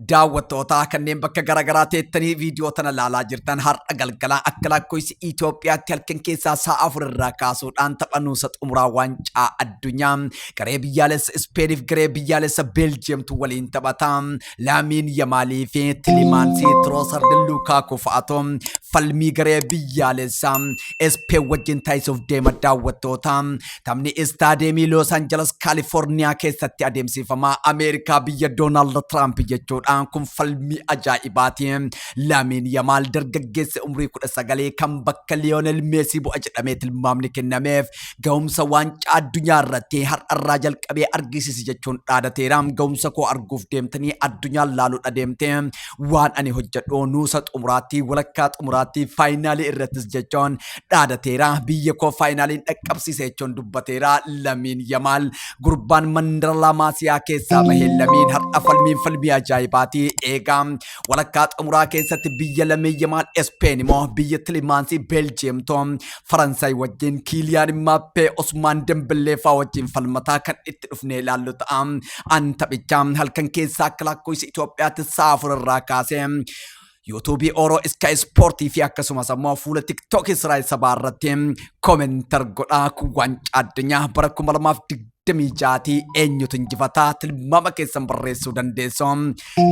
Daawwattootaa kanneen bakka garaagaraa teettanii viidiyoo tana ilaalaa jirtan, har'a galgala akka lakkoofsi Itoophiyaatti halkan keessaa sa'a 4 irraa kaasuudhaan tapha nuusa xumuraa waancaa addunyaa garee biyyaalessa Ispeeniif garee biyyaalessa Beeljiyeemtu waliin taphata. Laamiin Yamaalii fi Tilimaansii Tiroosard Lukaakuu fa'aatu falmii garee biyyaalessa Ispeen wajjin taasisuuf deema daawwattoota. Taphni istaadeemii Loos Angeles Kaalifoorniyaa keessatti adeemsifama. Ameerikaa biyya Doonaald Tiraamp jechuudha. Kun falmii ajaa'ibaati. Laamiin Yamaal dargaggeessi umrii 19 kan bakka Liyoonel Meesii bu'a jedhamee tilmaamni kennameef ga'umsa waancaa addunyaa irratti har'arraa jalqabee argisiisi jechuun dhaadateera. Ga'umsa koo arguuf deemtanii addunyaan laaluudha deemte. Waan ani hojjedhu nuusa xumuraatti, walakkaa xumuraatti, faayinaalii irrattis jechuun dhaadateera. Biyya koo faayinaaliin dhaqqabsiise jechuun dubbateera. Lamiin Yamaal gurbaan mandara Laamaasiyaa keessaa bahee Lamiin har'a falmiin falmii ajaa'ibaati. Eegaa walakkaa xumuraa keessatti biyya Lamiin Yamaal Espeen immoo biyya Tilimaansii Beeljiyeemtoo Faransaay wajjin Kiiliyaan Imaappee Osmaan Dembellee fa'aa wajjin falmataa kan itti dhufnee ilaallu ta'a. An taphichaa halkan keessaa akka lakkoofsa Itoophiyaatti sa'a 4 irraa kaasee yuutuubii Oro Sky Ispoortii fi akkasumas ammoo fuula TikTok Israa'el sabaa irratti koomentar godhaa. Kun waancaa addunyaa bara 2026 eenyutu injifataa tilmaama keessan barreessuu dandeessu.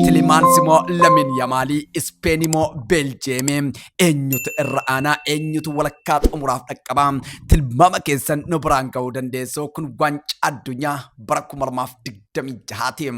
Tilimaans immoo Lamiin Yamaalii, Ispeen immoo Beeljeemii eenyutu irra aanaa, eenyutu walakkaa xumuraaf dhaqqabaa tilmaama keessan nu biraan ga'uu dandeessu. Kun waancaa addunyaa bara 2026ti.